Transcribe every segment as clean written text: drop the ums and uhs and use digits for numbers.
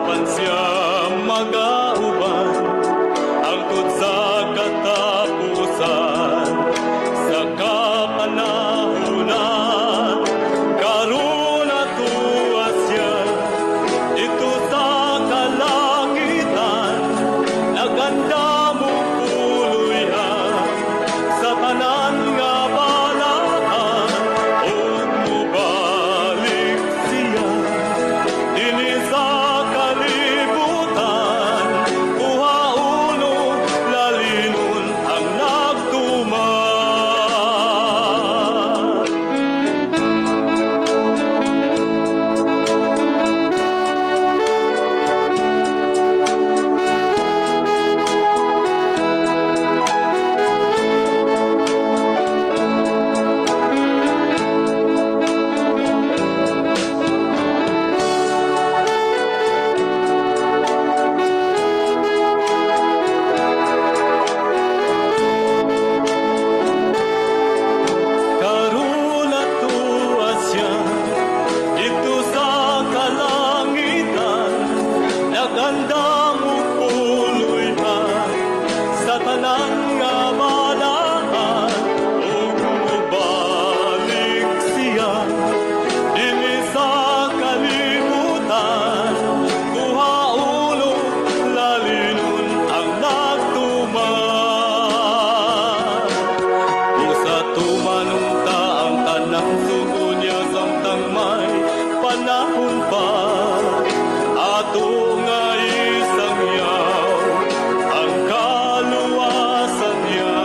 Apan siya magauban hangtod sa katapusan sa kapanahunan. Karon atoa siya didto sa kalangitan, nagandam og puloy-an sa tanan nga balaan, ug mobalik siya dinhi sa kalibutan, kuhaon og lalinon ang nagtuman. Karon atoa siya didto sa kalangitan, nagandam og puloy-an sa tanan nga balaan, ug mobalik siya dinhi sa kalibutan, kuhaon og lalinon ang nagtuman. Usa tumanon ta ang tanang sugo niya samtang may panahon pa. Ato nga isangyaw ang kaluwasan niya.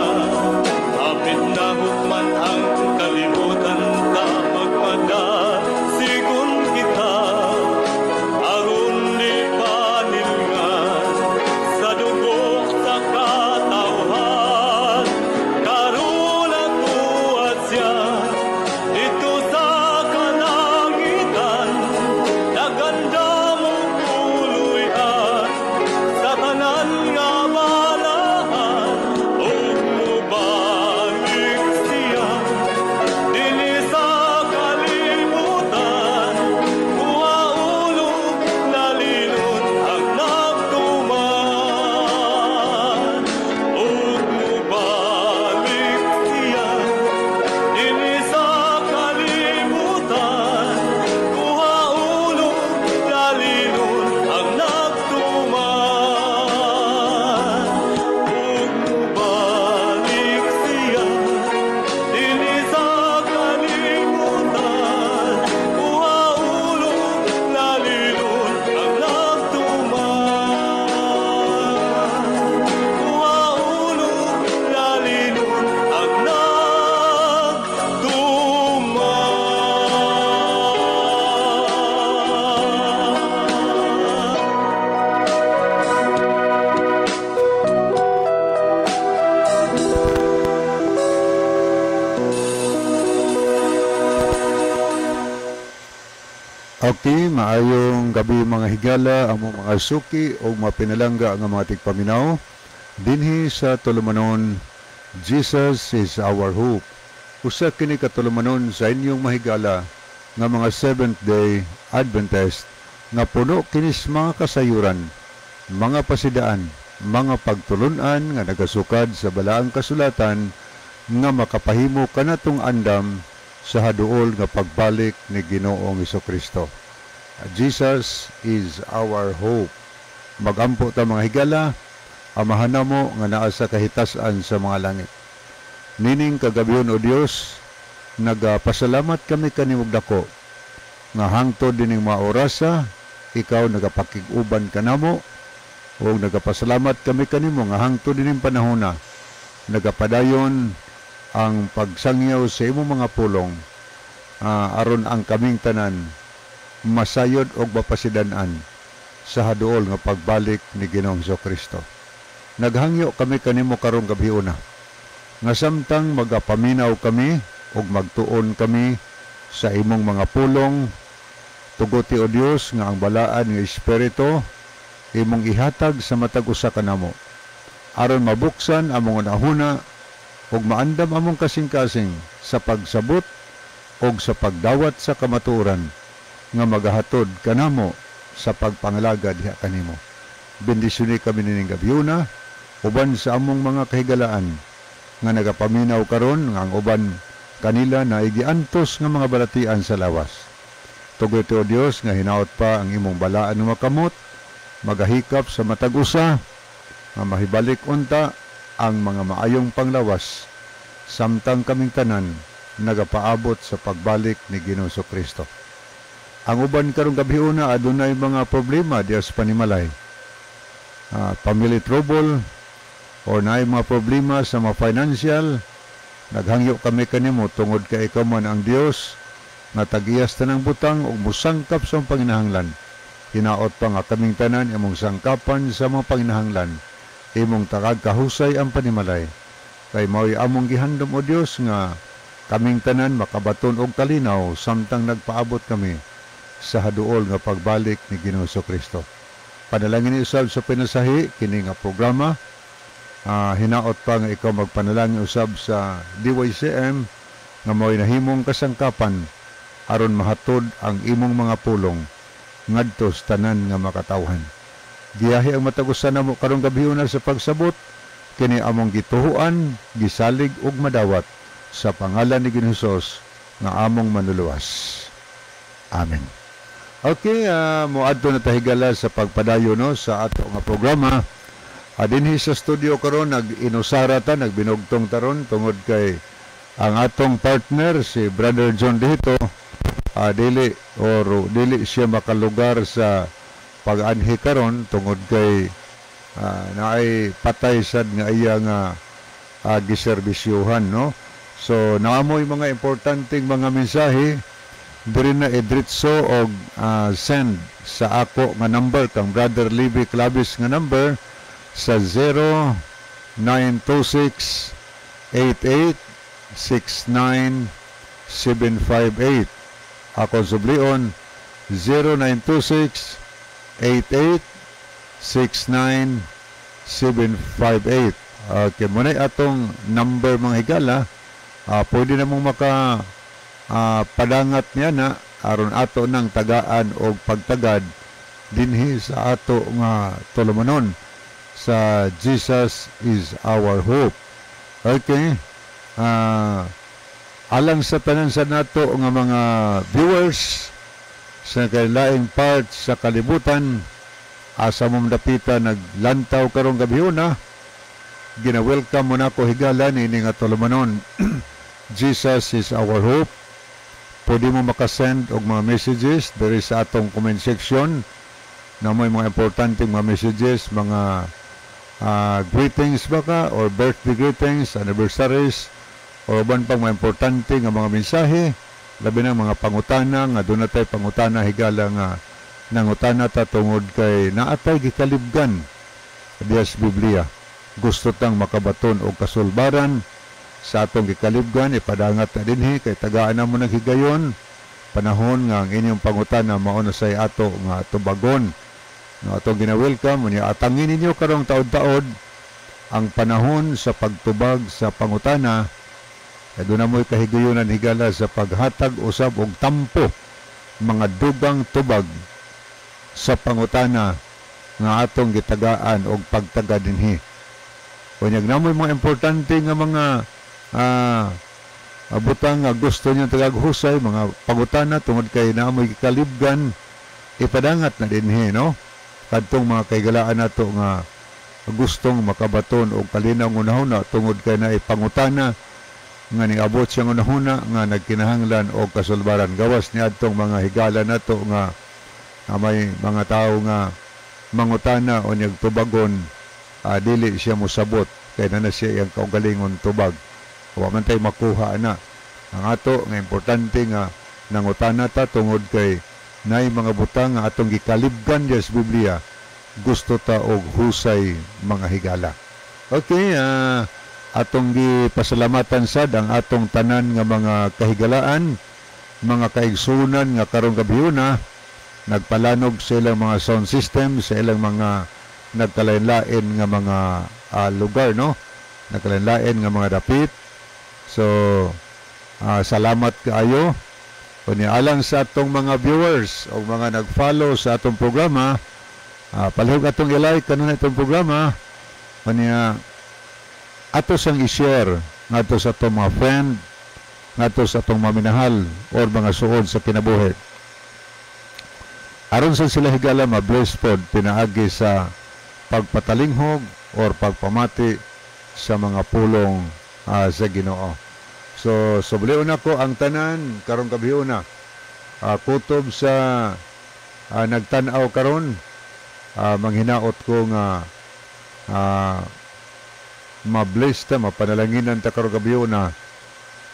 Hapit na hukman ang kalibutan ta magmadasigon kita. Aron di panilngan sa dugo sa katawhan. Karon atoa siya didto sa kalangitan, nagandam og puloy-an sa tanan nga balaan, ug mobalik siya dinhi sa kalibutan, kuhaon og lalinon ang nagtuman. Ug mobalik siya dinhi sa kalibutan, kuhaon og lalinon ang nagtuman. Ug mobalik siya dinhi sa kalibutan, kuhaon og lalinon ang nagtuman. Kuhaon og lalinon ang nagtuman. Okay, maayong gabi mga higala, among mga suki o mapinalangga nga mga tigpaminaw dinhi sa tulumanon, Jesus is our hope. Usa kini ka tulumanon sa inyong mahigala nga mga Seventh Day Adventist nga puno kinis mga kasayuran, mga pasidaan, mga pagtulunan nga nagasukad sa balaang kasulatan nga makapahimo kanatong andam sa haduol nga pagbalik ni Ginoong Hesukristo. Jesus is our hope. Magampo ta mga higala, Amahan namo nga naa sa kahitasan sa mga langit. Nining kagabihon o Dios, nagapasalamat kami kanimong dako nga hangtod dining mga orasa ikaw nagapakig-uban kanamo, ug nagapasalamat kami kanimo nga hangtod dining panahona nagapadayon ang pagsangyaw sa imong mga pulong, aron ang kaming tanan masayod og mapasidan-an sa haduol nga pagbalik ni Ginoong Hesukristo. Naghangyo kami kanimo karong gabhiona nga samtang magapaminaw kami ug magtuon kami sa imong mga pulong, tuguti o Dios nga ang balaan nga Espiritu imong ihatag sa matag usa kanamo aron mabuksan among hunahuna ug maandam among kasing-kasing sa pagsabot ug sa pagdawat sa kamatuoran nga magahatod kanamo Sa pagpangalaga diha kanimo. Bendisyoni kami nining gabhiona uban sa among mga kahigalaan nga nagapaminaw karon, nga ang uban kanila na igiantos nga mga balatian sa lawas. Tugoy, O Dios, nga hinaot pa ang imong balaan nga kamot magahikap sa matag usa nga mahibalik unta ang mga maayong panglawas samtang kaming tanan nagapaabot sa pagbalik ni Ginoong Kristo. Ang uban karong gabhiona adunay mga problema diya sa panimalay. Family trouble or naay mga problema sa mga financial, naghangyo kami kanimo tungod kay ikaw man ang Dios nga tagiyas tanang butang ug musangkap sa mga panginahanglan. Hinaot pa nga kaming tanan imong sangkapan sa mga panginahanglan. Imong takag kahusay ang panimalay. Kay mao'y among gihandom, O Dios, nga kaming tanan makabaton og kalinaw samtang nagpaabot kami sa haduol nga pagbalik ni Ginoong Kristo. Panalangin ni usab sa pinasahi kini nga programa. Hinaot pa nga ikaw magpanalangin usab sa DYCM nga mao'y nahimong kasangkapan aron mahatod ang imong mga pulong ngadto sa tanan nga makatawhan. Giyahi ang matag usa namo karong gabhiona sa pagsabot kini among gituhuan, gisalig ug madawat sa pangalan ni Ginoong Hesus nga among manluluwas. Amen. Okay, moadto na ta, higala, sa pagpadayon, no, sa ato nga programa. Dinhi sa studio karon nag-inusara ta, nagbinugtong taron tungod kay ang atong partner si Brother John dito dili or dili siya makalugar sa pag-anhi karon tungod kay naay patay sad nga iya nga giserbisyuhan, no. So naamoy mga importanteng mga mensahe diri na idritso og send sa ako nga number, kang Brother Libby Clavis nga number sa 0926 88 69 758. Ako sublion, 0926 88 69 758. Okay, muna atong number, mga higala. Pwede na mong maka padangat niya na aron ato ng tagaan og pagtagad dinhi sa ato nga tulumanon sa Jesus is Our Hope. Okay. Alang sa tanan sa nato nga mga viewers sa kailaing part sa kalibutan asa mo dapita naglantaw karong gabhiona, gina-welcome mo nako, higala, ini nga tulumanon, Jesus is Our Hope. Pwede mo makasend og mga messages diri sa atong comment section na may mga importanteng mga messages, mga greetings baka or birthday greetings, anniversaries, or uban pang mga importante nga mga mensahe, labi na mga pangutana nga doon natay pangutana, higala, nga nangutana ta tungod kay naatay gikalibgan diya sa Biblia. Gusto tang makabaton og kasulbaran sa atong gikalibgan, ipadangat na dinhi kay tagaan na mo ng higayon panahon nga ang inyong pangutana mao na say ato nga tubagon. No, atong gina-welcome unya atangin ninyo karong taod-taod ang panahon sa pagtubag sa pangutana kay doon na mo'y kahigayonan, higala, sa paghatag usab og tampo, mga dugang tubag sa pangutana nga atong gitagaan og pagtaga dinhi. Unyag namoy mga importante nga mga butang nga gusto niyo tagag husay mga pangutana tungod kay naamoy gikalibgan, ipadangat na dinhi, no, kadtong mga kaigalaan nato nga gustong makabaton og kalinaw hunahuna tungod kay na ipangutana nga niabot siyang hunahuna nga nagkinahanglan og kasulbaran, gawas ni adtong mga higala nato nga may mga tawo nga mangutana o niyag tubagon, dili siya mosabot kay na siya iyang kaugalingon tubag, wa man tay makuha na. Ang ato nga importante nga nangutana ta tungod kay nay mga butang nga atong gikalibgan diya sa Biblia, gusto ta og husay, mga higala. Okay, atong gipasalamatan sad ang atong tanan nga mga kahigalaan, mga kaigsunan nga karong gabhiona nagpalanog sa ilang mga sound system sa ilang mga nagkalain-lain nga mga lugar, no, nagkalain-lain nga mga dapit. So salamat kaayo. Unya alang sa atong mga viewers o mga nag-follow sa atong programa, palihog atong i-like kanunay itong programa. Unya ato sang i-share ngadto sa atong mga friend, ngadto sa atong mga minahal or mga suod sa kinabuhi. Aron sa sila, higala, ma-bless pod pinaagi sa pagpatalinghog or pagpamati sa mga pulong sa Ginoo. So sublion nako ang tanan karong gabiuna. Kutob sa nagtan-aw karon, manghinaot ko nga ma-bless ta, mapanalanginan ta karong gabiuna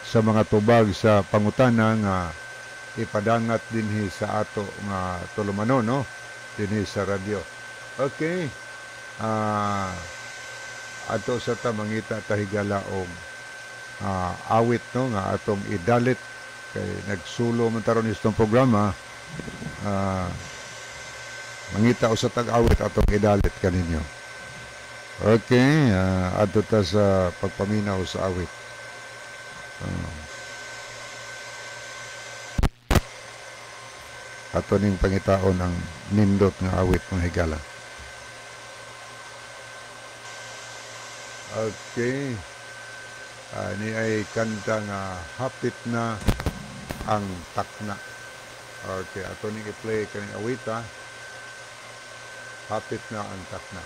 sa mga tubag sa pangutana nga ipadangat dinhi sa ato nga tulumanon, no, dinhi sa radyo. Okay. Ato sa ta mangita ta, higala, og awit, no, nga atong idalit kay nagsulo man taron itong programa. Mangita usa tag awit atong idalit kaninyo. Okay, adto ta sa pagpaminaw sa awit. Ato ning pangitaon ang nindot nga awit, mga higala. Okay. Ni ay kanta nga "Hapit na ang Takna". Okay, ato ning i-play kaning awita, "Hapit na ang Takna".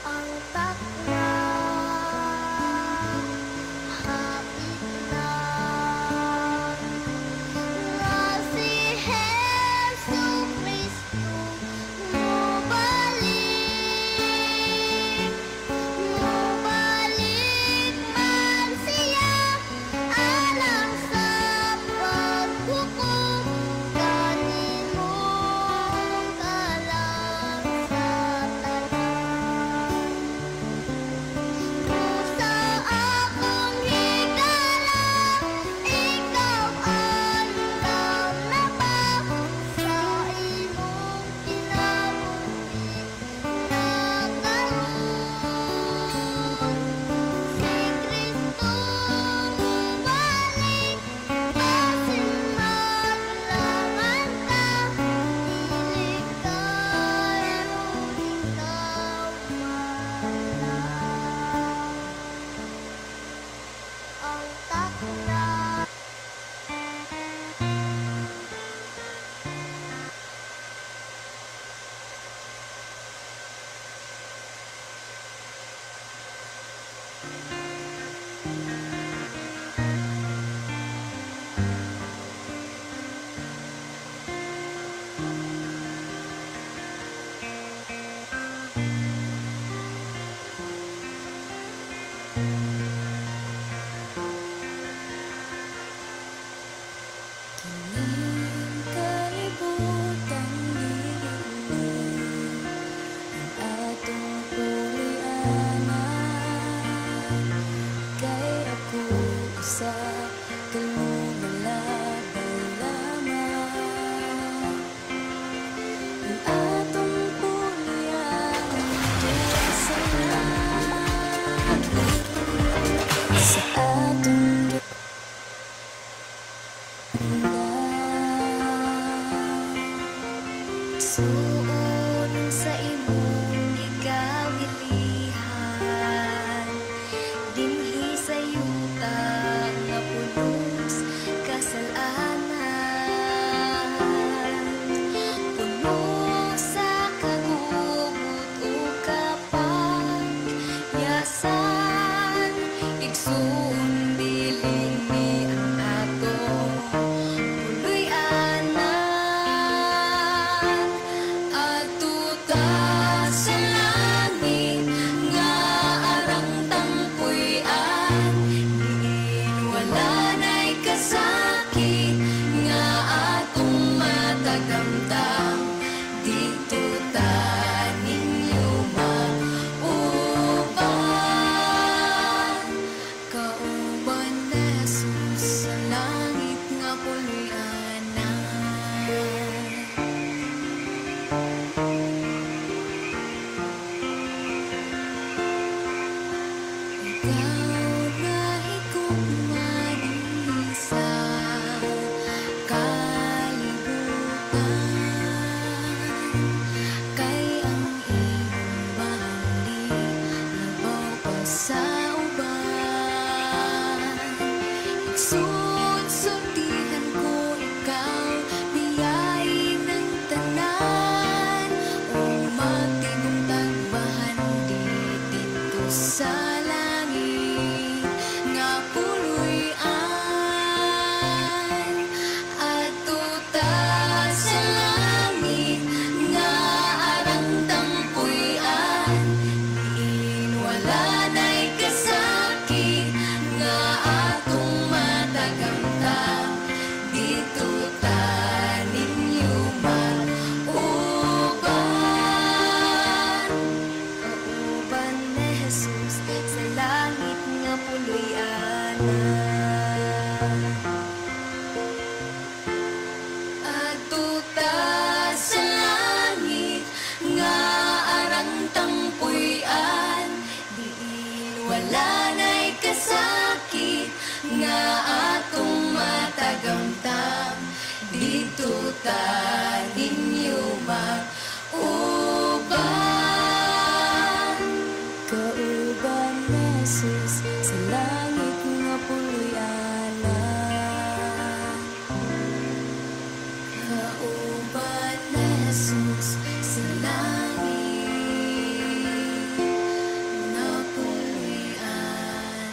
Ang takna, hapit na. Igsoon, sultihan ko ikaw, biyai ng tanan, o magtigom tagbahan di dito sa langit nga puloy-an. Adto ta sa langit nga arang tang puy-an, diin wala na'y kasakit nga atong matagamtam. Dito ta ninyo mag-uban. Kauban ni Jesus sa langit nga puloy-anan. Adto ta sa langit nga arang tang puy-an, diin wala na'y kasakit nga atong matagamtam. Dito ta ninyo mag-uban. Kauban ni Jesus sa langit nga puloy-anan. Kauban ni Jesus sa langit nga puloy-anan.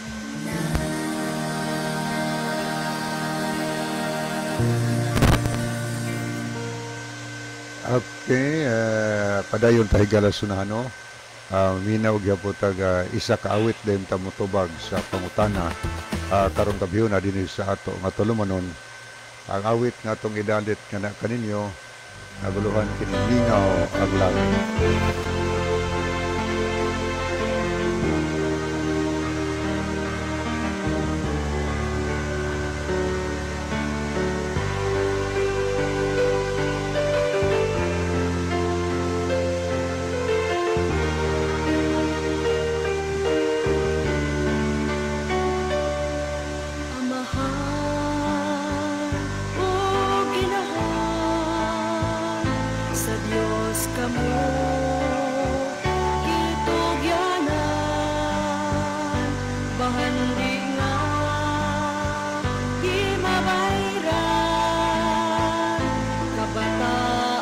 Okay, padayon ta, higala sunahano. Minaw gyapon tag isa ka awit din ta motubag sa pangutana karong gabhiona dinhi sa ato nga tulumanon. Ang awit nga atong idalit nga kaninyo naguluhan kini, "Mingaw ang Langit." Amahan ug Inahan, sa Dios kamo gitugyanan, bahandi nga gimabayran, kabataan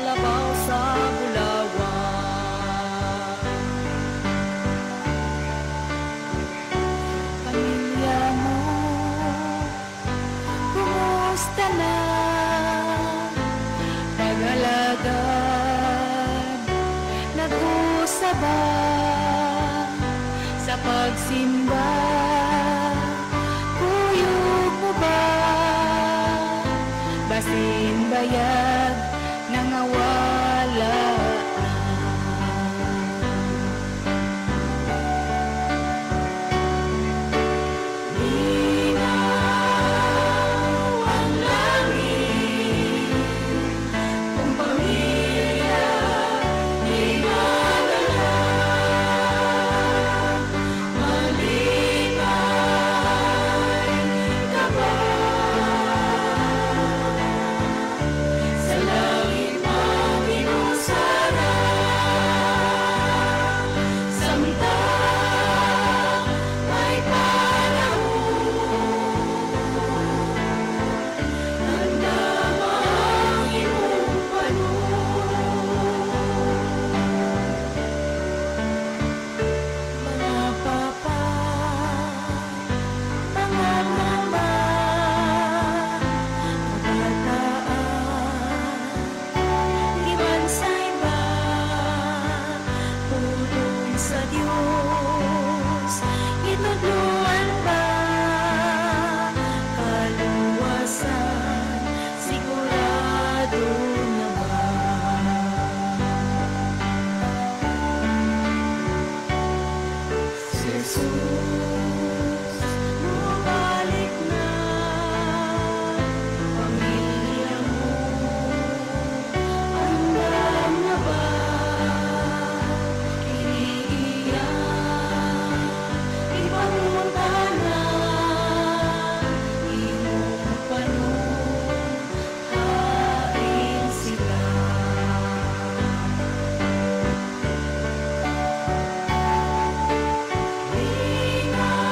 labaw sa bulawan. Pamilya mo, kumusta na? Pag-alagad, nag-usaba sa pagsimba, kuyog mo ba? Basin bayag nangawala na. Mingaw ang langit kung pamilya imadala, malipay ka ba sa langit maginusara, samtang may panahon, andama ang imong panon. Mga papa, mga mama, kabataan, gibansay ba pulong sa Diyos? Itudluan ba kaluwasan? Sigurado na ba? Si Jesus, mubalik na, pamilya mo, andam na ba? Kini iyang ipangutana, imong panon, hain sila. Mingaw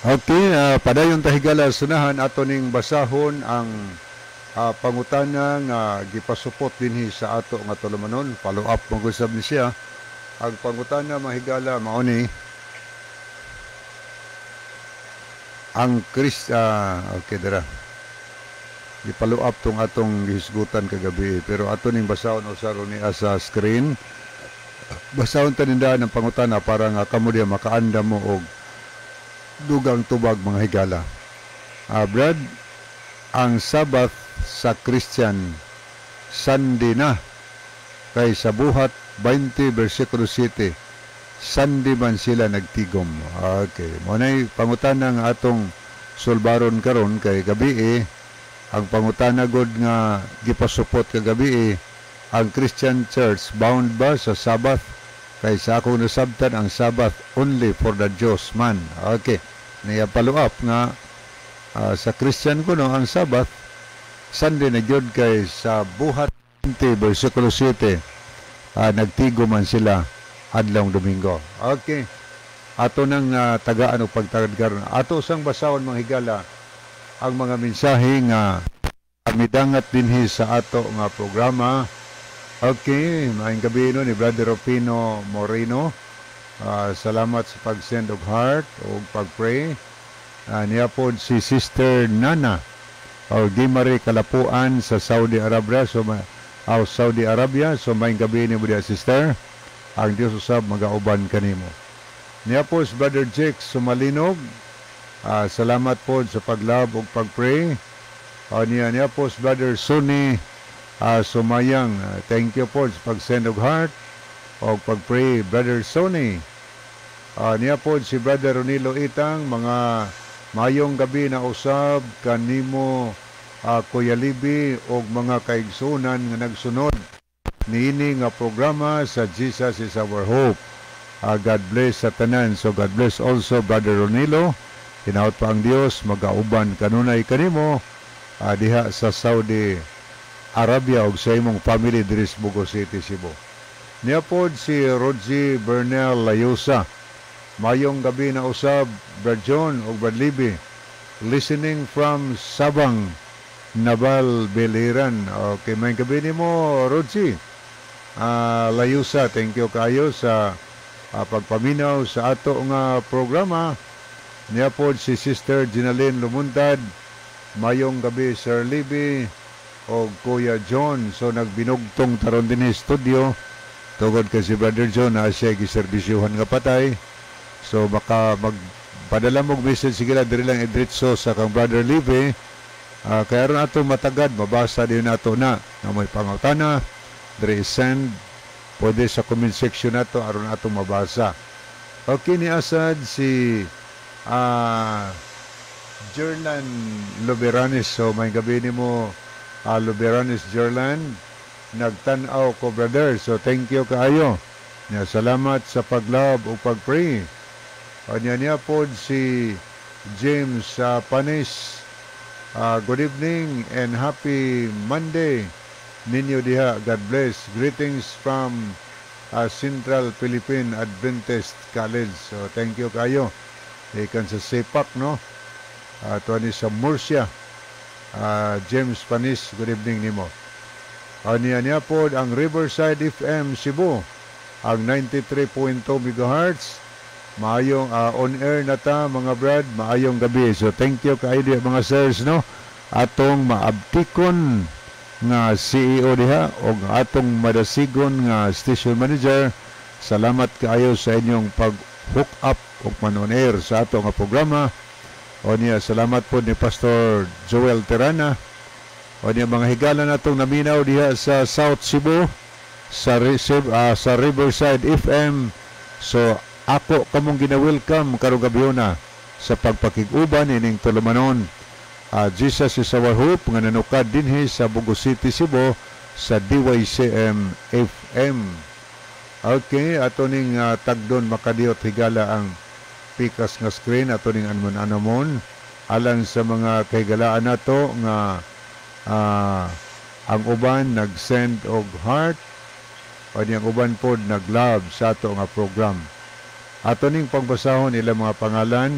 Okay, padayon ta, higala, sunahan ato ning basahon ang pangutana nga gipasupot dinhi sa ato nga tulumanon. Follow up mo usab ni siya. Ang pangutana, mga higala, mao ni ang Chris, okay, dira. Gi-follow up tong atong gihisgutan kagabi, pero ato ning basahon usa ni sa screen. Basahon ta ninda ng pangutana para nga kamo diya makaanda mo og dugang tubag, mga higala. Brad, ang Sabbath sa Christian Sunday na kay sa Buhat 20 versikulo 7, Sunday man sila nagtigom. Okay, mao nay pangutana nga atong sulbaron karon kay gabi eh, ang pangutana god nga gipasupot kagabi eh, ang Christian Church bound ba sa Sabbath? Kay sa akong nasabtan, ang Sabbath only for the Jews man. Okay. Niya follow up nga sa Christian kuno ang Sabbath Sunday na gyud kay sa Buhat 20 versikulo 7, nagtigo man sila adlawng Domingo. Okay. Ato nang tagaan og pagtagad karon. Ato sang basahon, mga higala, ang mga mensahe nga midangat dinhi sa ato nga programa. Okay, maayong gabi no ni Brother Rufino Moreno. Salamat sa pag-send og heart o pag-pray. Niya po si Sister Nana o Gimari Kalapuan sa Saudi Arabia. So, Saudi Arabia. So, maayong gabi ni mo diya, sister. Ang Dios usab magauban kanimo. Niya po si Brother Jake Sumalinog. Salamat po sa pag-love ug pag-pray. Niya po si Brother Sunny Sumayang. Thank you po sa pag-send og heart o pag-pray, Brother Sonny. Niya po si Brother Ronilo Itang, mga mayong gabi na usab kanimo, Kuya Libi, og mga kaigsunan nga nagsunod niini nga programa sa Jesus is Our Hope. God bless sa tanan. So God bless also, Brother Ronilo. Hinaot pa ang Dios magauban kanunay kanimo diha sa Saudi Arabia ug sa imong family diri sa Bogo City, Cebu. Niya pod si Rogie Bernal Layosa. Mayong gabi na usab, Brad John ug Brad Libby. Listening from Sabang, Nabal, Biliran. Okay, maayong gabi nimo, Rogie. Layusa, thank you kayo sa pagpaminaw sa ato nga programa. Niya pod si Sister Ginaline Lumuntad. Mayong gabi, Sir Libby o Kuya John. So nagbinugtong taron din studio tugod kay si Brother John na siya giserbisyuhan nga patay. So baka magpadala mo og message, sige lang, diri lang idritso sa kang Brother Libby. Kaya ron ato matagad, mabasa din nato na na may pangutana, diri send, pwede sa comment section nato aron ato mabasa. Okay, ni Asad si Jerlan Loberanes. So maayong gabi nimo, Loberanes Jerlan. Nagtan-aw ko, brother. So thank you kaayo. Nya, salamat sa pag-love o pag-pray. Kanya niya po si James Panis. Good evening and happy Monday ninyo diha. God bless. Greetings from Central Philippine Adventist College. So thank you kayo. Ikan sa Sepak, no? Uh, ni sa Murcia. James Panis, good evening nimo. Niya niya po ang Riverside FM Cebu, ang 93.2 MHz. Maayong on air na ta, mga brad, maayong gabi. So thank you kaayo diha, mga sirs, no. Atong maabtikon nga CEO diha o atong madasigon nga station manager. Salamat kaayo sa inyong pag-hook up ug man on air sa ato nga programa. O niya, salamat po ni Pastor Joel Terana. O niya, mga higala natong naminaw diha sa South Cebu sa Riverside FM. So ako kamong gina-welcome karong gabhiona sa pagpakig-uban ining tulumanon, Jesus is Our Hope nga nanukad dinhi sa Bogo City, Cebu sa DYCM FM. Okay, ato ning tagdon makadiyot, higala, ang pikas nga screen ato ning anmon anamon alang sa mga kahigalaan nato nga ang uban nag-send og heart o niyang uban pod nag-love sa ato nga program. Ato ning pagbasahon ilang mga pangalan.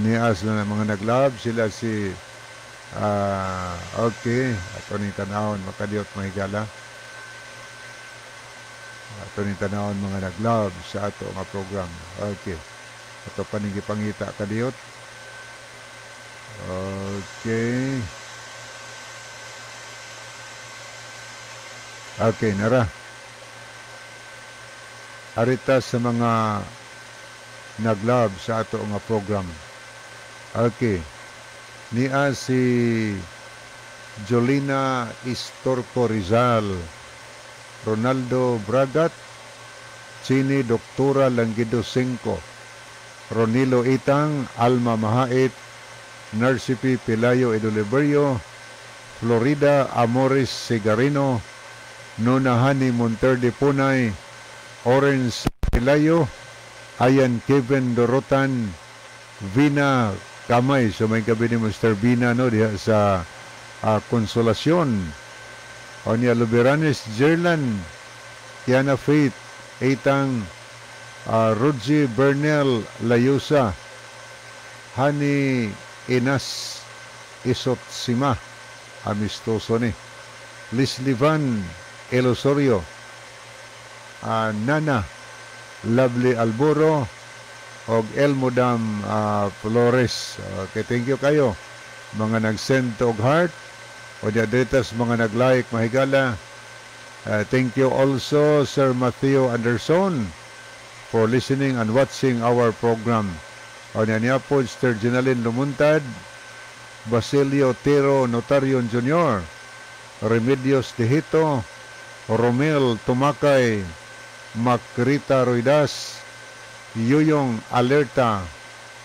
Nias na mga nag-love sila si okay, ato ning tanawon, makadiyot, mga higala. Ato ning tanawon mga nag-love sa ato nga program. Okay. Ato pa ning gipangita, kadiyot. Okay. Okay, nara. Arita sa mga nag-love sa ato nga program. Okay. Nia si Jolina Istorco Rizal, Ronaldo Bragat, Chini Doktora Langido 5, Ronilo Itang, Alma Mahait, Narcipi Pelayo Edoliverio, Florida Amores Sigarino, Nunahani Monterde Punay, Orange Pelayo, Ayan Kevin Dorotan, Vina Kamay. So may gabi ni Mr. Vina, no, diha sa Consolacion. O niya Luberanes Jerlan, Kiana Faith, Etang, Rogie Bernel Layusa, Hani Inas Isotsima, amistoso ni Leslie Van Elosorio, Nana Lovely Alboro, og Elmodam Flores. Okay, thank you kayo mga nag-send og heart o diya dito sa mga nag-like, mahigala. Thank you also, Sir Matthew Anderson, for listening and watching our program. O niya niya po, Sir Ginalin Lumuntad, Basilio Tero Notarion Jr., Remedios Tejito, Romel Tumakay, Macrita Ruidas, Yuyong Alerta,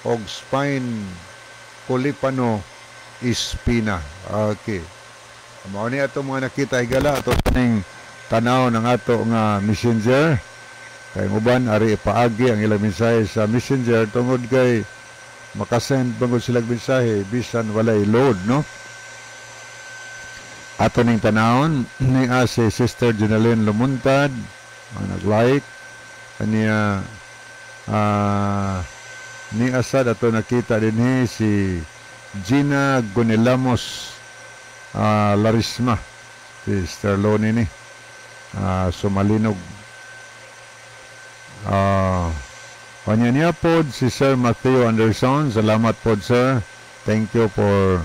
og Spine Kulipano Espina. Okay. Mao ni ato mga nakita, higala, ato ning tanaw ng ato nga Messenger. Kay uban ari ipaagi ang ilang mensahe sa Messenger tungod kay makasend bangod silang mensahe bisan walay load, no? Ato ning tanawon ni si Sister Jeneline Lumuntad, mga nag-like kaniya, ni asad ato nakita dinhi si Gina Gonelamos Larisma, Sister Loni ni Sumalinog. Kanya niya pod si Sir Matthew Anderson. Salamat pod, sir. Thank you for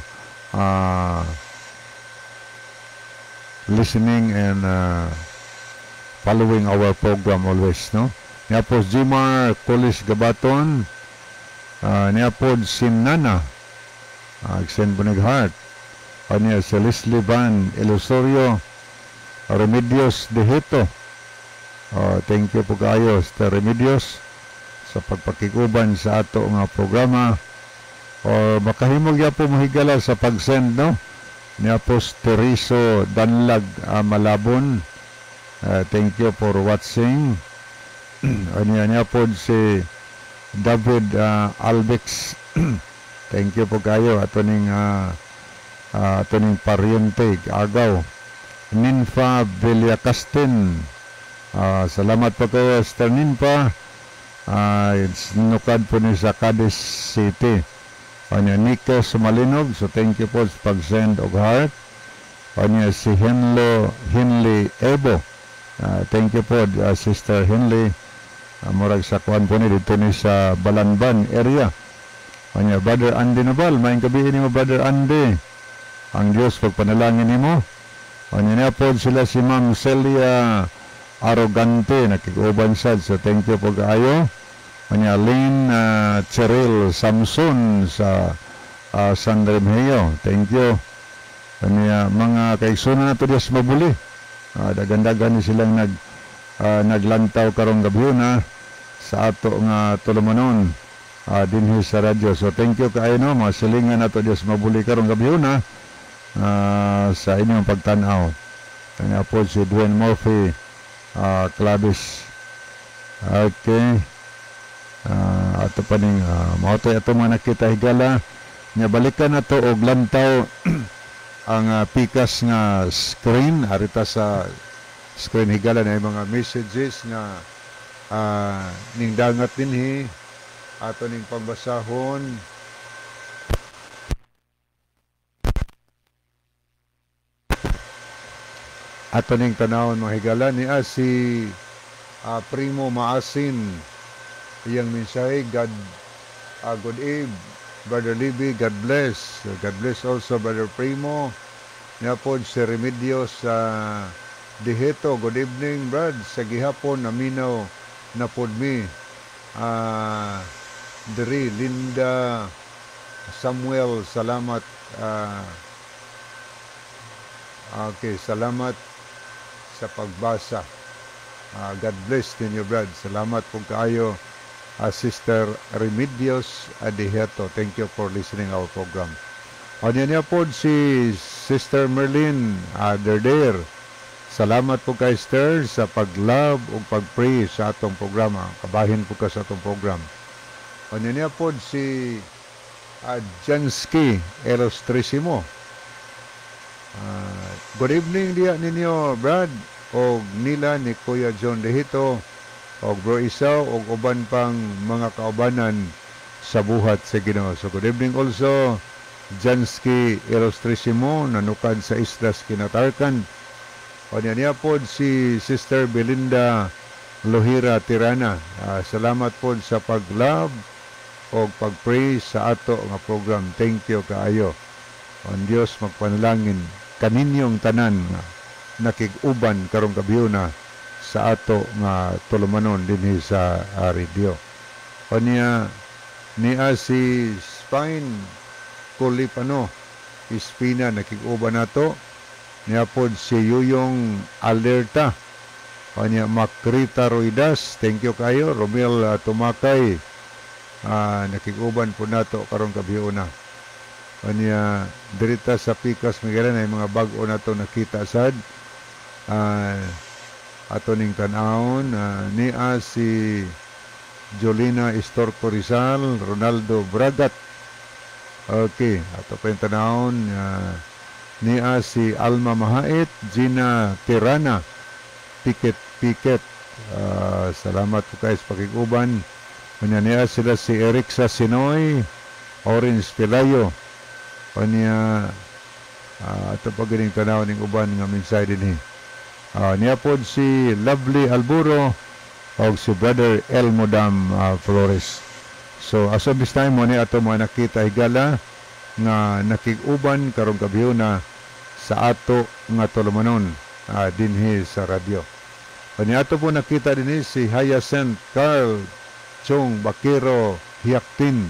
listening and following our program always, no? Niya po Jimar Kulis Gabaton. Niya po si Nana. Send po heart. Kanya si Leslie Van Elosorio, Remedios De Hito. Thank you po kayo, Sir Remedios, sa pagpakikuban sa ato nga programa. O makahimog ya po, mahigala, sa pag-send, no? Niya po si Tereso Danlag Malabon. Thank you for watching. Niya niya po si David Albex. Thank you po kayo. Ato ning paryente, agaw. Ninfa Villacastin. Salamat po kayo, Sister Ninfa. It's nukad po ni sa Cadiz City. Kanya Nico Sumalinog. So thank you po sa pag-send og heart. Kanya si Henlo Henley Ebo. Thank you po, Sister Henley. Murag sa kuan po ni dito ni sa Balanban area. Kanya Brother Andy Nobal. Maayong gabii nimo, Brother Andy. Ang Diyos pagpanalangin nimo. Kanya niya po sila si Ma'am Celia Arrogante nakikuban sad, so thank you po kaayo. Kanya Lynn Cheryl Samson sa San Remigio, thank you. Kanya mga kaigsunan nato diya sa Mabuli, dagan-dagan ni silang naglantaw karong gabi na sa ato nga tulumanon dinhi sa radyo. So thank you kaayo, no, mga silingan nato diya sa Mabuli karong gabi na sa inyong pagtan-aw. Kanya po si Dwayne Murphy Clavis. Okay. Ato pa ning mao to ato mga nakita, higala. Nya balikan na to og lantaw ang pikas nga screen. Arita sa screen, higala, na mga messages nga ning dangat dinhi. Ato ning pagbasahon. Ato ning tanawon, mga higala, niya si Primo Maasin. Iyang mensahe, God, good eve, Brother Libby, God bless. God bless also, Brother Primo. Niya po si Remedios sa Diheto, good evening, Brad. Sa gihapon, naminaw na pod mi. Diri, Linda Samuel, salamat. Okay, salamat sa pagbasa. God bless ninyo, Brad. Salamat po kaayo, Sister Remedios Adiheto. Thank you for listening our program. O niya po si Sister Merlin Derder. Salamat po kay Sister sa pag-love o pag-pray sa atong programa. Kabahin po ka sa atong program. O niya po si Jansky Ilustrisimo. Good evening diya ninyo, Brad, og nila ni Kuya John Dehito og Bro Isaw og uban pang mga kaubanan sa buhat sa Ginoo. So good evening also, Jansky Ilustrisimo, nanukad sa Islas Kinatarkan. O niya niya po si Sister Belinda Lohira Tirana. Salamat po sa pag-love o pag-pray sa ato nga program. Thank you kaayo. Ang Dios magpanalangin kaninyong tanan nga nakig-uban karong gabiuna sa ato nga tulumanon dinhi sa radio. O niya niya si Spine Kulipano Espina, nakig-uban nato. Niya pod si Yuyong Alerta. O niya Makrita Ruidas, thank you kayo. Romel Tumakay, nakig-uban po nato karong gabiuna. O niya dirita sa Pikas Miguel ay mga bag-o nato nakita sad. Ato ning tan-awon, niya si Jolina Estorco Rizal, Ronaldo Bragat. Okay, ato pa yung tanawon, niya si Alma Mahait, Gina Tirana, Piket Piket. Salamat po kayo sa pakiguban. Unya niya sila si Eric Sasinoy, Orange Pelayo. Unya ato pa gining tanawon ning uban nga mensahe dinhi. Niya pod si Lovely Alburo og si Brother Elmodam Flores. So as of this time mo ni ato mga nakita, higala, nga nakig-uban karong gabiuna sa ato nga tulumanon dinhi sa radyo. Kanya ato po nakita dinhi si Hyacinth Carl Chong Bakiro Hiaktin.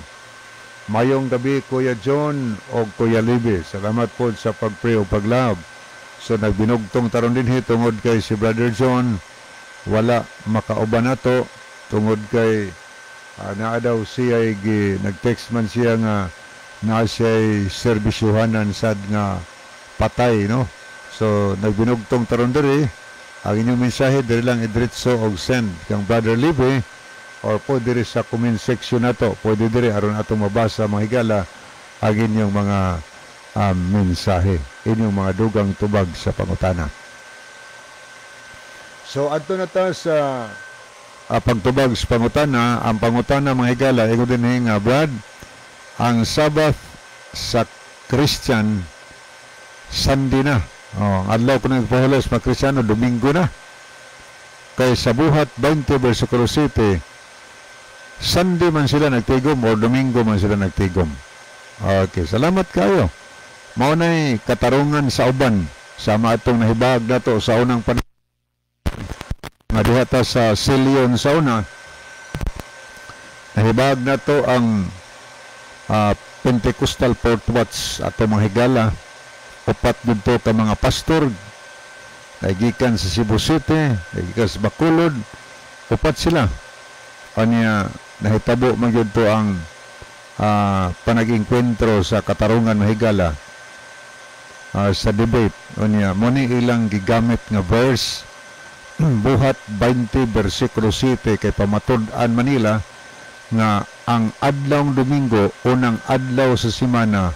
Mayong gabi, Kuya John o Kuya Libby. Salamat po sa pag-pray o pag-love. So nagbinugtong taron dinhi tungod kay si Brother John wala makauban nato tungod kay naa daw siya nag-text man siya nga naa siya'y serbisyuhanan sad nga patay, no? So nagbinugtong taron diri. Ang inyong mensahe diri lang idritso og send kang Brother Libby or po diri sa comment section nato. Pwede diri aron atong mabasa, mga higala, ang inyong mga mensahe, inyong mga dugang tubag sa pangutana. So adto na ta sa pagtubag sa pangutana. Ang pangutana, mga higala, ingon din nga, Brad, ang Sabbath sa Christian Sunday na. Oh, ang adlaw ko nagpahulas mga Kristiyano, Domingo na. Kay sa Buhat 20 versikulo 7, Sunday man sila nagtigom o Domingo man sila nagtigom. Okay, salamat kayo. Mao nay katarungan sa uban sama atong nahibag nato sa unang panahon nga diha ta sa Silion sa una. Nahibag nato ang Pentecostal Fourth Watch ato, mga higala. Upat dito ka mga pastor nagikan sa Cebu City, nagikan sa Bacolod, upat sila. Kanya nahitabo man gyud to ang panag-engkwentro sa katarungan, mahigala, sa debate. Unya mo ni ilang gigamit nga verse, Buhat 20 versikulo 7, kay pamatud-an Manila nga ang adlawng Domingo unang adlaw sa semana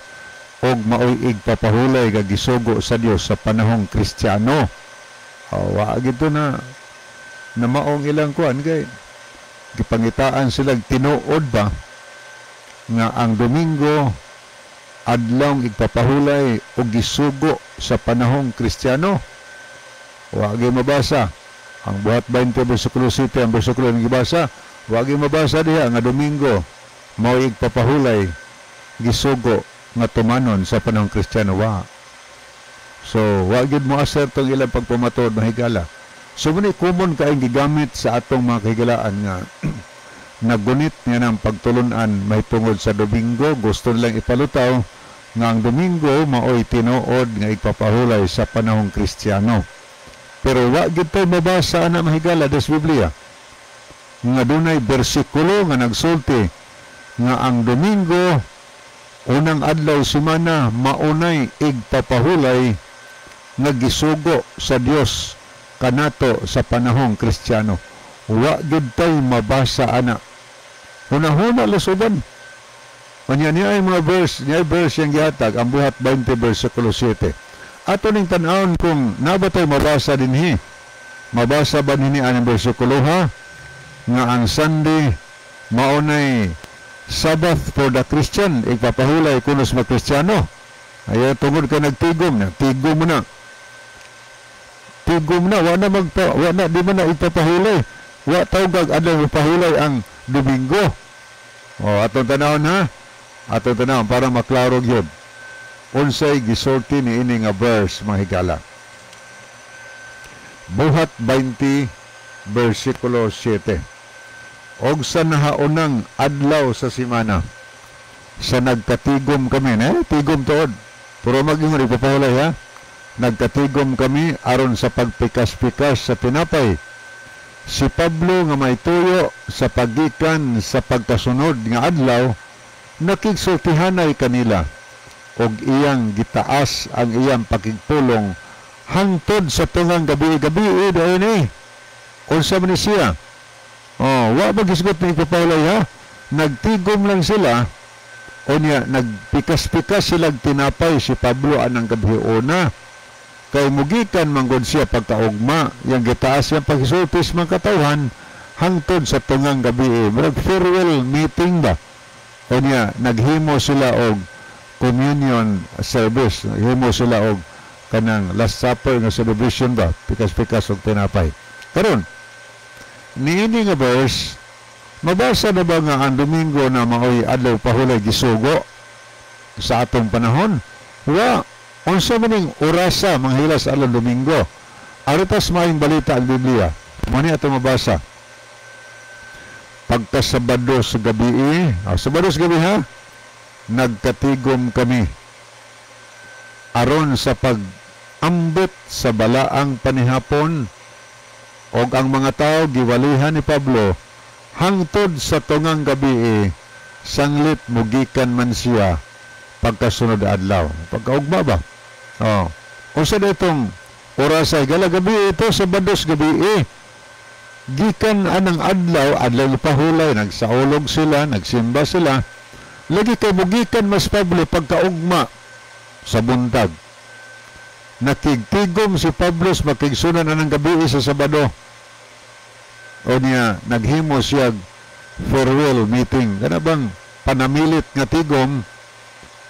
og maoy igpapahulay nga gisugo sa Dios sa panahong Kristiyano. Oh, wa gito na na maong ilang kuan kay Gipangitaan sila tinuod ba nga ang Domingo adlawng igpapahulay o gisugo sa panahong Kristiyano? Wa gyud mabasa. Ang Buhat 20 versikulo 7, ang versikulo nga gibasa, wa gyud mabasa diha nga Domingo mao igpapahulay gisugo nga tumanon sa panahong Kristiyano, wa. So wa gyud mo asertong ilang pagpamatuod, mahigala. So muni common kaayong gigamit sa atong mga kahigalaan nga nagunit niya ng pagtulunan mahitungod sa Domingo. Gusto nilang ipalutaw nga ang Domingo maoy tinuod nga igpapahulay sa panahong Kristiyano. Pero wa gyud tay mabasa ana, mahigala, des Biblia nga dunay bersikulo nga nagsulti nga ang Domingo, unang adlaw semana, maunay igpapahulay nga gisugo sa Dios kanato sa panahong Kristiyano. Wa gyud tay mabasa ana. Hunahuna lusuban. Unya niya ay mga verse, niya ay verse yang gihatag ang Buhat 20 versikulo 7. Ato ning tan-awon kung nabatay mabasa dinhi. Mabasa ba dinhi ang bersikulo ha? Nga ang Sunday maunay Sabbath for the Christian, igpapahulay kuno sa mga Kristiyano. Ay tungod kay nagtigom na, tigom mo na. Tigom na, wa na magpa, wa na di man na ipapahulay. Wa tawgag adlaw mapahulay ang Domingo. O, atong tanawon ha. Atong tanawon para maklaro gyud. Unsay gisulti ni ini nga verse, mga higala. Buhat 20 versikulo 7. Og sa nahaunang adlaw sa simana, sa nagkatigom kami, eh, tigom tuod. Pero mag-ingon ipapahulay ha. Nagkatigom kami aron sa pagpikas-pikas sa tinapay. Si Pablo nga may tuyo sa paggikan sa pagkasunod nga adlaw, nakigsultihanay kanila og iyang gitaas ang iyang pakigpulong hangtod sa tungang gabi-gabi eh, dahil eh. Unsa man ni siya? Oh, wa ba gisgot ni ipapahulay ha? Nagtigom lang sila. Unya nagpikas-pikas sila tinapay si Pablo anang gabi una. Kay mugikan manggod siya pagkaugma, yang gitaas yang paghisulti sa mga katawhan hangtod sa tungang gabi eh. Murag farewell meeting ba? Unya naghimo sila og communion service, naghimo sila og kanang Last Supper nga celebration ba, pikas-pikas og tinapay. Karon, niini nga verse, mabasa na ba nga ang Domingo na maoy adlaw pahulay gisugo sa atong panahon? Wa. Unsa man ning orasa manghilas adlaw Domingo? Aritas Maayong Balita ang Biblia. Mo ni atong mabasa. Pagka Sabado sa gabi, eh, Sabado sa gabi ha, nagkatigom kami aron sa pag-ambot sa balaang panihapon, og ang mga tao giwalihan ni Pablo hangtod sa tungang gabi eh, sanglit mugikan man siya pagkasunod adlaw. Pagkaugma ba? Oh. Unsa ditong oras ay gala gabi ito, Sabado sa gabi eh. Gikan anang adlaw, adlaw pahulay, nagsaulog sila, nagsimba sila. Lagi kay mugikan mas Pablo pagkaugma sa buntag. Nakigtigom si Pablo sa makigsunan anang gabi sa Sabado. O niya, naghimo siya farewell meeting. Kana bang panamilit nga tigom,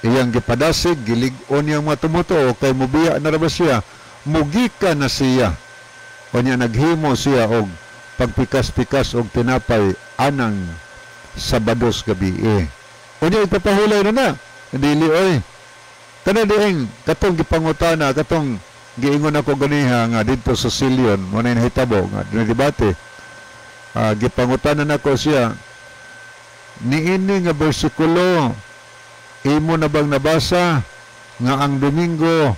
iyang gipadasig, gilig-on niyang mga tumutuo, kay mubiya na ra ba siya, mugika na siya. O niya, naghimo siya og pagpikas-pikas og tinapay anang Sabados gabi eh. O niya, ipapahulay na na. Dili, oy. Kana dieng, katong gipangutana, katong giingon ako ganiha nga didto sa Silion, mo na nahitabo, nga dinidebate. Gipangutana nako siya, niini nga bersikulo, imo na bang nabasa nga ang Domingo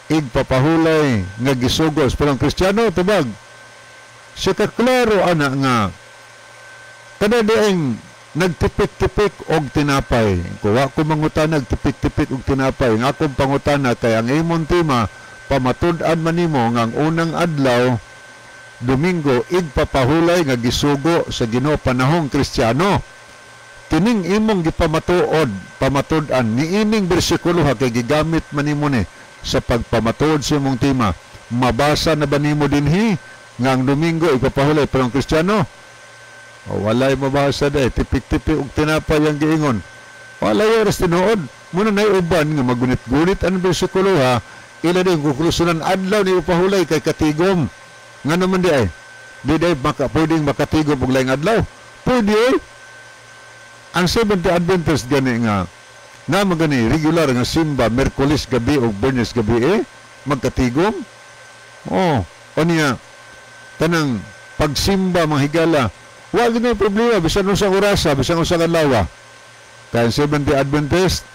igpapahulay nga gisugos pero ang Kristiyano? Tubag siya ka klaro ana nga kada dieng nagtipik-tipik og tinapay. Kuwa ko mangutana nagtipik-tipik og tinapay. Nga akong pangutana kay ang imong tema pamatud-an man nimo nga ang unang adlaw Domingo igpapahulay nga gisugo sa Ginoo panahong Kristiyano. Kining imong gipamatuod, pamatud-an niining bersikulo ha, kay gigamit man nimo ni sa pagpamatuod sa imong tema. Mabasa na ba nimo dinhi nga ang Domingo ipapahulay pero ang Kristiyano? O, walay mabasa day, tipik-tipik og tinapay ang giingon. Walay oras tinuod. Muna na uban nga magunit-gunit ang bersikulo ha, ila din konklusyonan adlaw ni upahulay kay katigom. Nga naman di ay, di day pwedeng makatigom og laing adlaw. Pwede ay. Ang Seventh-day Adventist gani nga na magani regular nga simba Merkulis gabi o Biyernes gabi eh magkatigom. Oh, o niya tanang pagsimba mga higala, wa gyud problema bisan unsa orasa, bisan unsa adlaw. Kay ang Seventh-day Adventist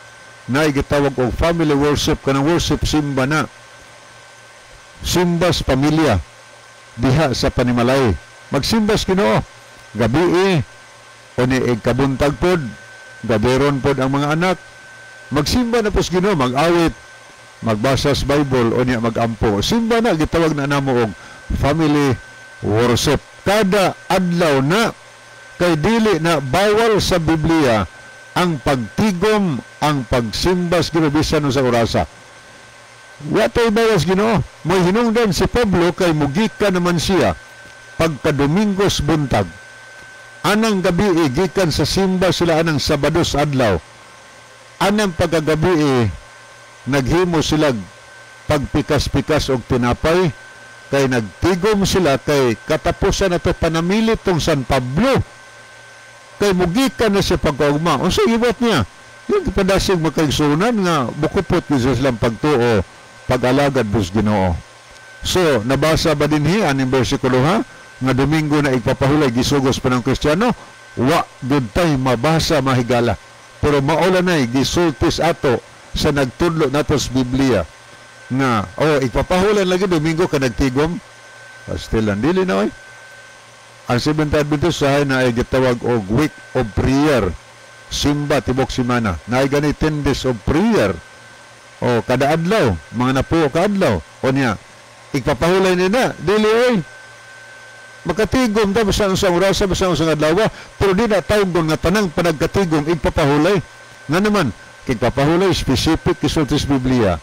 na gitawag og family worship, kanang worship simba na. Simba sa pamilya diha sa panimalay. Magsimba sa Ginoo gabi eh o ni kabuntag pod, gabiron pod ang mga anak. Magsimba na po sa Ginoo, mag-awit, magbasa sa Bible o niya magampo. Simba na gitawag na namo og family worship. Kada adlaw na kay dili na bawal sa Biblia ang pagtigom, ang pagsimba sa Ginoo bisan sa orasa. Wa tay bawal sa Ginoo. Moy hinungdan si Pablo kay mugika naman siya pagka Domingos buntag. Anang gabi gikan sa simba sila anang Sabados adlaw. Anang pagkagabi naghimo sila pagpikas-pikas og tinapay kay nagtigom sila kay katapusan na to panamilit tong San Pablo. Kay mugikan na siya pagkaugma. Unsa gibuhat niya? Yung padasig makaigsunan nga bukupot gyud sa silang pagtuo, pag-alagad bus Ginoo. So, nabasa ba dinhi aning bersikulo ha? Nga Domingo na igpapahulay gisugos pa ng Kristiyano? Wa gud tay mabasa mahigala. Pero maula nay gisultis ato sa nagtudlo nato sa Biblia nga oh igpapahulay lagi Domingo ka nagtigom. Pastilan dili na oy. Ang Seventh Adventist sahay na ay gitawag og week of prayer. Simba tibok simana. Naay gani 10 days of prayer. O kada adlaw, mga napuo ka adlaw. O niya, igpapahulay ni na, dili oy. Makatigom ta bisan sa orasa, bisan sa adlaw, pero di na tawgon nga tanang panagkatigom igpapahulay. Nga naman, igpapahulay specific gisulti sa Biblia,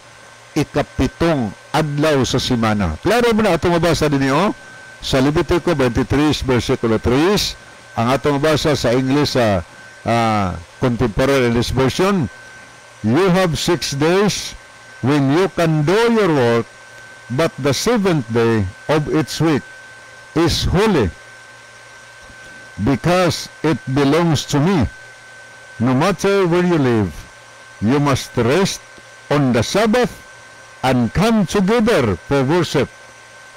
ikapitong adlaw sa simana. Klaro mo na atong mabasa dinhi oh. Sa Levitico 23, versikulo 3, ang atong mabasa sa English sa Contemporary English Version, you have 6 days when you can do your work, but the seventh day of each week is holy, because it belongs to me. No matter where you live, you must rest on the Sabbath and come together for worship.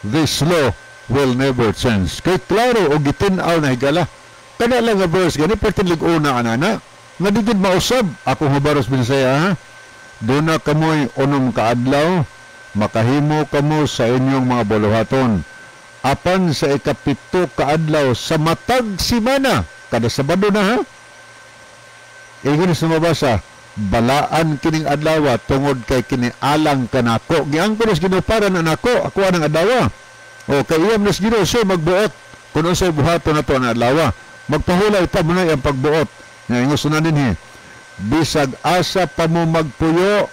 This law will never change. Kay klaro o gitin-aw na higala. Kana lang nga verse gani pertinlig una anana. Nga di gid mausab akong hubaros Binisaya ha. Duna kamoy unom kaadlaw, makahimo kamo sa inyong mga buluhaton. Apan sa ikapito kaadlaw sa matag simana, kada Sabado na ha. Ingon sa mabasa, balaan kining adlaw tungod kay kini alang kanako. Giangkon sa Ginoo para na nako, ako anang adlaw. O kay iyam nas Ginoo siya magbuot kun unsay buhaton nato ang adlaw. Magpahulay ta mo na ang pagbuot. Nga ingon sa dinhi, bisag asa pa mo magpuyo,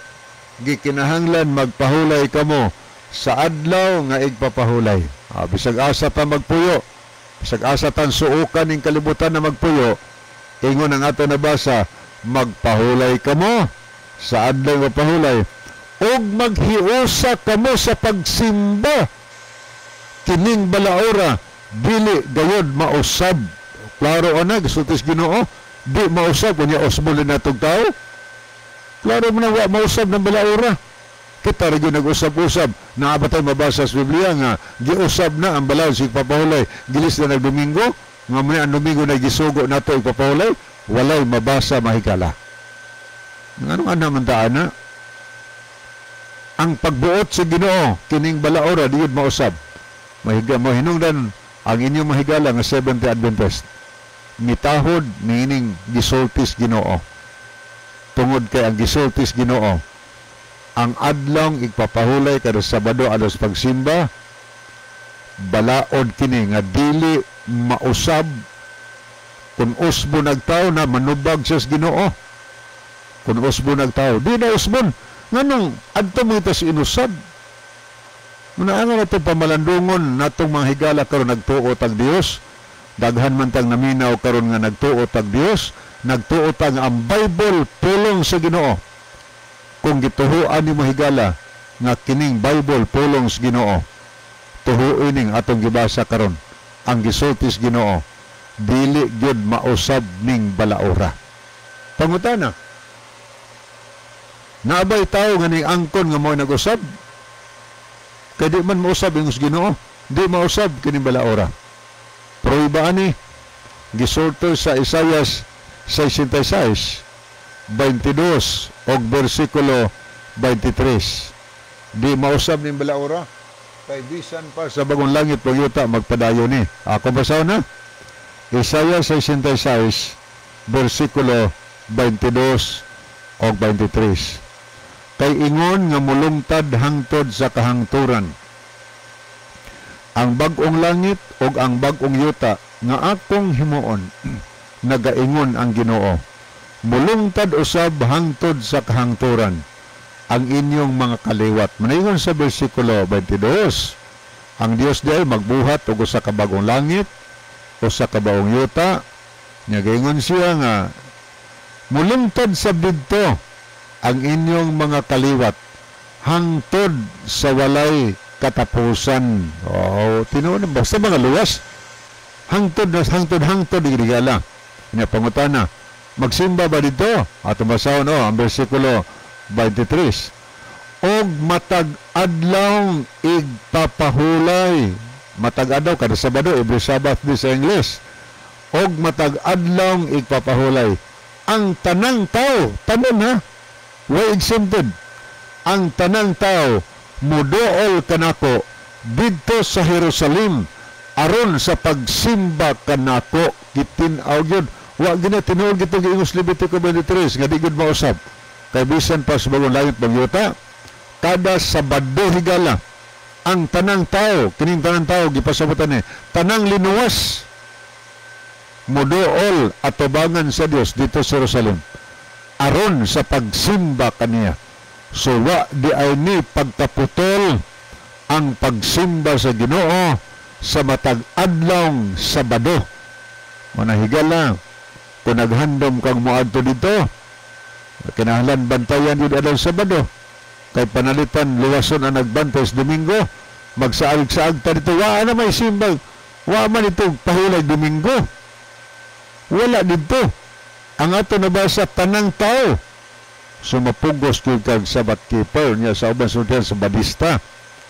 gikinahanglan magpahulay kamo sa adlaw nga igpapahulay. Bisag asa pa magpuyo, bisag asa tan suokan ning kalibutan na magpuyo, ingon ang ato nabasa, magpahulay kamo sa adlaw nga pahulay ug maghiusa kamo sa pagsimba kining balaora dili gayod mausab. Klaro ana gisulti sa Ginoo, di mausab unya usbon natong tao. Klaro man na wa mausab ng balaora. Kita ra gyud nag-usab-usab. Naa ba tay mabasa sa Biblia nga giusab na ang balaod sa igpapahulay gilis na nagdomingo, nga mo ang Domingo na gisugo nato igpapahulay, walay mabasa mahigala. Nganong ana man ta ana? Ang pagbuot sa Ginoo kining balaora di gyud mausab. Mahiga mo hinungdan ang inyong mahigala nga Seventh-day Adventist. Mitahod niining gisultis Ginoo. Tungod kay ang gisultis Ginoo, ang adlong igpapahulay kada Sabado alos pagsimba, balaod kini nga dili mausab. Kung usbo nagtao na manubag siya sa Ginoo. Kung usbo nagtao, di na usbon. Nganong adto mo ita sa inusab. Munaangan nato pamalandungon natong mga higala karon nagtuo tag Dios. Daghan man tang naminaw karon nga nagtuo tag Dios, nagtuo ta nga ang Bible pulong sa Ginoo. Kung gituhuan nimo, higala, nga kining Bible pulong sa Ginoo, tuhuin ning atong gibasa karon. Ang gisulti sa Ginoo, dili gyud mausab ning balaora. Pangutana, naabay tao nga ning angkon nga mao nag-usab? Kay di man mausab ingos Ginoo, di mausab kining balaora. Prueba ani, gisulti sa Isaias 66, 22 og bersikulo 23. Di mausab ning balaora kay bisan pa sa bagong langit ug yuta, magpadayon ni. Ako basahon na. Isaiah 66 bersikulo 22 og 23. Kay ingon nga mulungtad hangtod sa kahangturan ang bag-ong langit ug ang bag-ong yuta nga akong himuon, nagaingon ang Ginoo. Mulungtad usab hangtod sa kahangturan ang inyong mga kaliwat. Manaingon sa bersikulo 22, ang Dios di ay magbuhat og usa ka bag-ong langit, usa ka bagong yuta. Nagaingon siya nga mulungtad sa didto ang inyong mga kaliwat hangtod sa walay katapusan. Oh, tinuod, basta mga luwas. Hangtod na hangtod, hangtod higala. Nya pangutana, magsimba ba dito? Ato basahon, oh, ang bersikulo 23. Og matag adlaw igpapahulay. Matag adlaw, kada Sabado, every Sabbath di sa English. Og matag adlaw igpapahulay. Ang tanang tao, tanan ha, way exempted. Ang tanang tao mudool kanako didto sa Jerusalem aron sa pagsimba kanako. Gitin-aw gyud. Wa gina tinuod gito giingos Levitico 23 nga di gyud mausab. Kay bisan pa sa bagong langit, bagong yuta, kada Sabado, higala, ang tanang tao, kining tanang tao gipasabutan ni tanang linuwas, mudool atubangan sa Dios dito sa Jerusalem aron sa pagsimba kaniya. So wa di ay ni pagkaputol ang pagsimba sa Ginoo sa matag adlawng Sabado. Manahigala, kung naghandom kang moadto dito, kinahanglan bantayan yun adlaw Sabado. Kay panalitan luwason ang nagbantay sa Domingo, magsaag-saag ta dito, wa na may simbag, wa man ito pahulay Domingo. Wala dito. Ang ato nabasa, tanang tao. So mapugos gyud kag Sabbath keeper niya sa uban sultian sa Sabadista.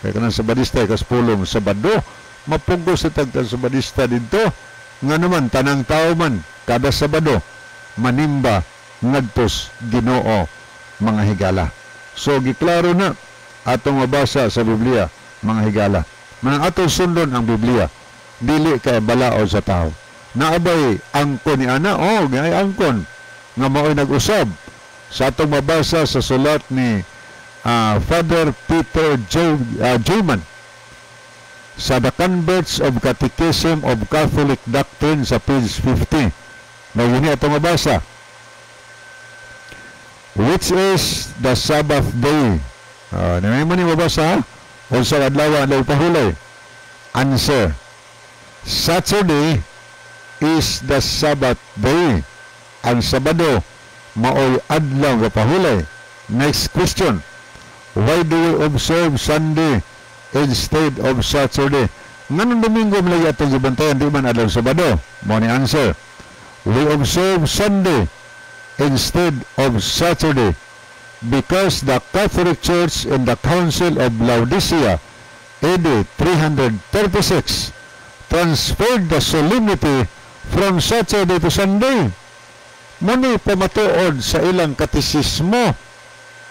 Kay kanang Sabadista ikaspulong Sabado, mapugos sa tagtan Sabadista dito. Nga naman tanang tao man kada Sabado manimba ngadtos Ginoo, mga higala. So giklaro na atong mabasa sa Biblia, mga higala. Manang atong sundon ang Biblia, dili kay balaod sa tao. Naabay angkon ni ana? Oh, ngay angkon nga mao'y nag-usab. Sa atong mabasa sa sulat ni Father Peter Jayman sa The Converts of Catechism of Catholic Doctrine sa page 50. Mao ni atong mabasa. Which is the Sabbath day? Mo ni mabasa? Unsa adlaw ang pahulay? Answer. Saturday is the Sabbath day. Ang Sabado maoy adlaw nga pahulay. Next question. Why do we observe Sunday instead of Saturday? Nganong Domingo man lagi atong gibantayan, di man adlaw Sabado? Mao ni answer. We observe Sunday instead of Saturday because the Catholic Church in the Council of Laodicea, AD 336, transferred the solemnity from Saturday to Sunday. Muni pamatuod sa ilang katisismo.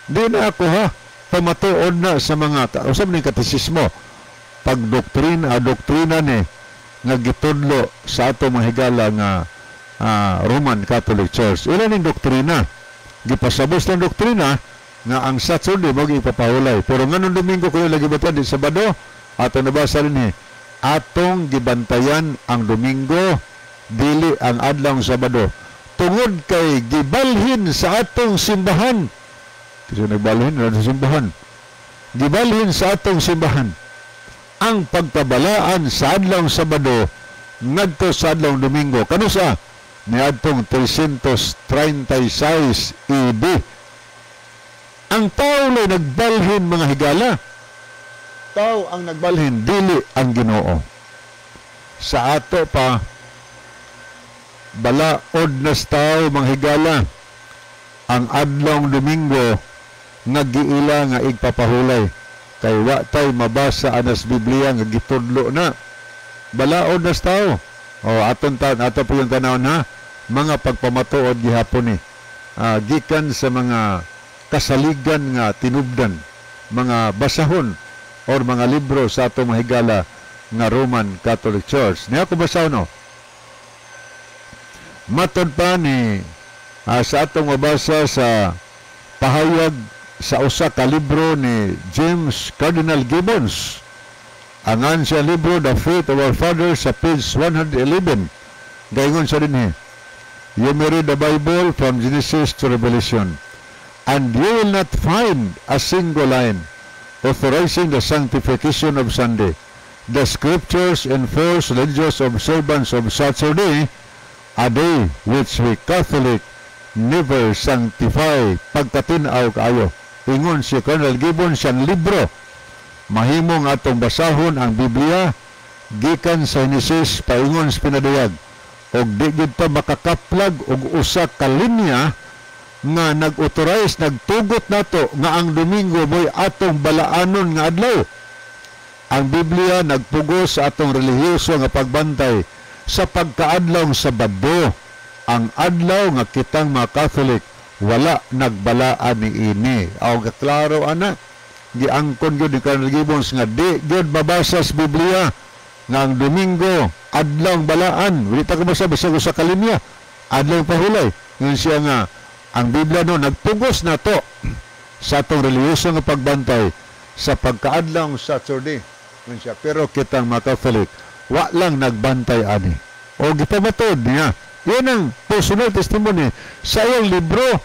Di na ako ha, pamatuod na sa mga, usab ni katisismo, pagdoktrina, doktrina ni, nga gitudlo sa ato mga higala nga Roman Catholic Church. Ilan ning doktrina? Gipasabos ng doktrina nga ang Saturday mo ipapahulay. Pero nganong Domingo kuno lagi ba di Sabado? Ato nabasa rin eh. Atong gibantayan ang Domingo, dili ang adlawng Sabado. Tungod kay gibalhin sa atong simbahan. Kasi nagbalhin na sa simbahan. Gibalhin sa atong simbahan ang pagkabalaan sa adlawng Sabado ngadto sa adlaw Domingo. Kanusa? Niadtong 336 AD. Ang tao lay nagbalhin, mga higala. Tao ang nagbalhin, dili ang Ginoo. Sa ato pa, balaod na sa tao, mga higala, ang adlawng Domingo nga giila nga igpapahulay. Kay wa tay mabasa anas Biblia nga gitudlo na. Balaod na sa tao. O aton ta ato po yung tanawon ha, mga pagpamatuod gihapon ni. Gikan sa mga kasaligan nga tinubdan, mga basahon or mga libro sa atong mahigala nga Roman Catholic Church. Niya ko basahon no. Matod pa ni sa atong mabasa sa pahayag sa usa ka libro ni James Cardinal Gibbons. Ang siya libro, The Faith of Our Fathers, sa page 111. Gaingon sa dinhi: "You may read the Bible from Genesis to Revelation, and you will not find a single line authorizing the sanctification of Sunday. The scriptures enforce religious observance of Saturday, a day which we Catholic never sanctify." Pagkatinaw kaayo. Ingon si Colonel Gibbons siyang libro, mahimong atong basahon ang Biblia gikan sa Genesis paingon sa Pinadayag og di gid pa makakaplag og usa ka linya nga nag-authorize, nagtugot nato nga ang Domingo mo'y atong balaanon nga adlaw. Ang Biblia nagpugos sa atong relihiyoso nga pagbantay sa pagkaadlaw sa Sabado, ang adlaw nga kitang mga Catholic wala nagbalaan ni ini. Aw klaro ana, giangkon gyud ni Colonel Gibbons nga di gyud mabasa sa Biblia nga ang Domingo adlaw balaan. Wala ta ko basa bisag usa ka linya, adlaw pahulay. Ngon siya nga ang Biblia no nagpugos nato sa atong relihiyoso nga pagbantay sa pagkaadlaw Saturday. Ngon siya, pero kitang mga Catholic wa lang nagbantay ani. O gipamatod niya. Yan ang personal testimony sa iyang libro.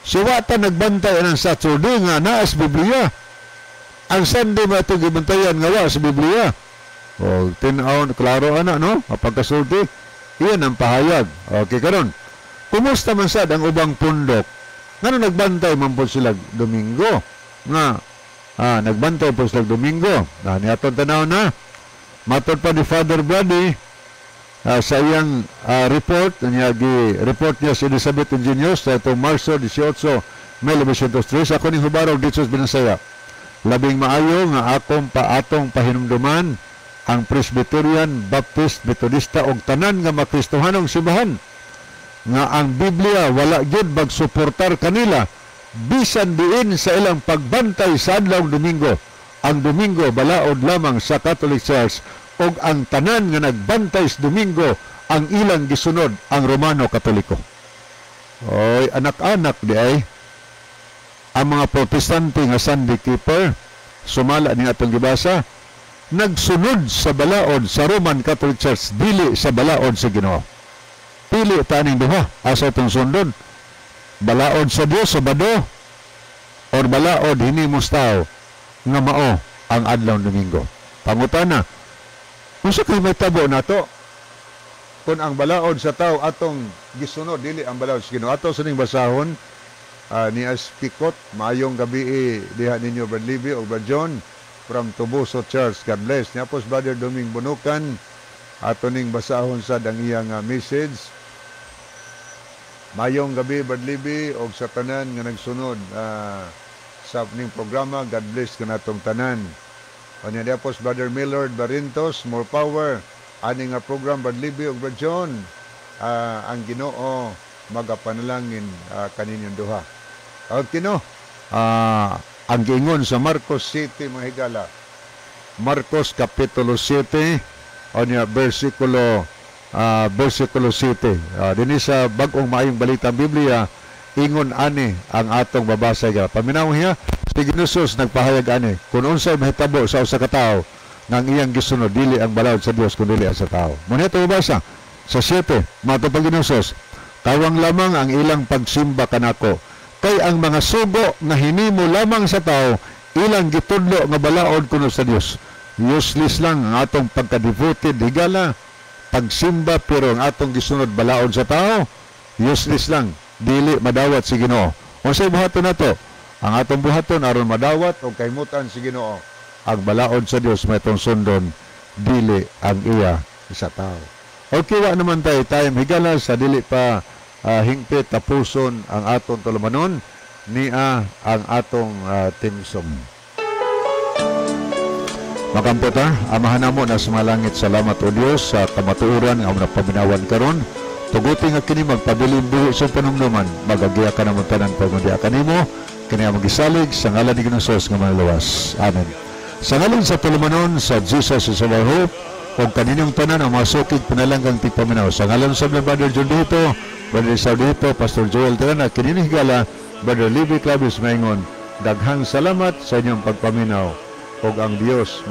Si wata nagbantay ang Saturday nga naas Biblia. Ang Sunday ba ito gibantayan nga wa sa Biblia. O tinaw, klaro ana no? Pagkasulti. Iyan ang pahayag. Okay karon. Kumusta man sad ang ubang pundok? Ngano nagbantay man po sila Domingo? Nga nagbantay po sila Domingo. Na niaton tanaw na. Matod pa ni Father Brady sa iyang report niya, gi report niya sa Elizabeth Engineers sa itong Marso 18, 1903. Ako ning hubarog dito sa Binasaya. Labing maayo nga akong paatong pahinumduman ang Presbyterian, Baptist, Methodista og tanan nga makristohanong simbahan nga ang Biblia wala gyud magsuportar kanila bisan diin sa ilang pagbantay sa adlaw Domingo. Ang Domingo balaod lamang sa Catholic Church og ang tanan nga nagbantay sa Domingo ang ilang gisunod ang Romano Katoliko. Oy, anak-anak di ay ang mga Protestante nga Sunday keeper, sumala ni atong gibasa, nagsunod sa balaod sa Roman Catholic Church, dili sa balaod sa Ginoo. Pili taning duha, asa itong sundon? Balaod sa Dios Sabado or balaod hinimos tao nga mao ang adlaw Domingo? Pangutana, unsa kay may tabo nato kung ang balaod sa tao atong gisunod, dili ang balaod sa Ginoo? Ato sa ning basahon ni Aspikot, maayong gabi diha ninyo, Brad Libby o Brad John from Toboso Church. God bless. Niya po Brother Doming Bunukan, ato ning basahon sa ang iyang message. Mayong gabi, Brad Libby, og sa tanan nga nagsunod sa ning programa. God bless kanatong tanan. Kanya diha po si Brother Millard Barrientos, more power ani nga program, Brad Libby ug Brad John. Ang Ginoo magapanalangin kaninyong duha. Og kino, ang giingon sa Marcos 7, mga higala. Marcos Kapitulo 7 o niya versikulo 7. Dinhi sa Bag-ong Maayong Balita Biblia ingon ani ang atong babasa ga. Paminaw hiya, si Ginoos nagpahayag ani kung unsay mahitabo sa usa ka tawo nga ang iyang gisunod dili ang balaod sa Dios kun dili ang sa tao. Muna ito babasa sa 7, matod pa Ginoos: "Tawang lamang ang ilang pagsimba kanako, kay ang mga sugo nga hinimo lamang sa tao ilang gitudlo nga balaod kuno sa Dios." Useless lang ang atong pagka-devoted, higala. Pagsimba pero ang atong gisunod balaod sa tao, useless lang, dili madawat si Ginoo. Unsay buhaton nato? Ang atong buhaton aron madawat o kaimutan si Ginoo, ang balaod sa Dios may atong sundon, dili ang iya sa tao. Okay, wa naman tayo time, higala, sa dili pa hingpit tapuson ang atong tulumanon, nia ang atong theme song. Magampo ta. Amahan namo na sa mga langit, salamat o Dios sa kamatuoran nga among napaminawan karon. Tuguti nga kini magpabilin buhi sa panumduman, magagiya ka namo tanan pagmundiya kanimo, kini ang magisalig sa ngalan ni Ginoong nga manluwas. Amen. Sa ngalan sa tulumanon sa Jesus is Our Hope, ug kaninyong tanan ang mga sukig pinalanggang tigpaminaw. Sa ngalan sa Brother John Dito, Brother Isao Dito, Pastor Joel Tirana, kini higala, Brother Libby Clavis maingon, daghang salamat sa inyong pagpaminaw ug ang Dios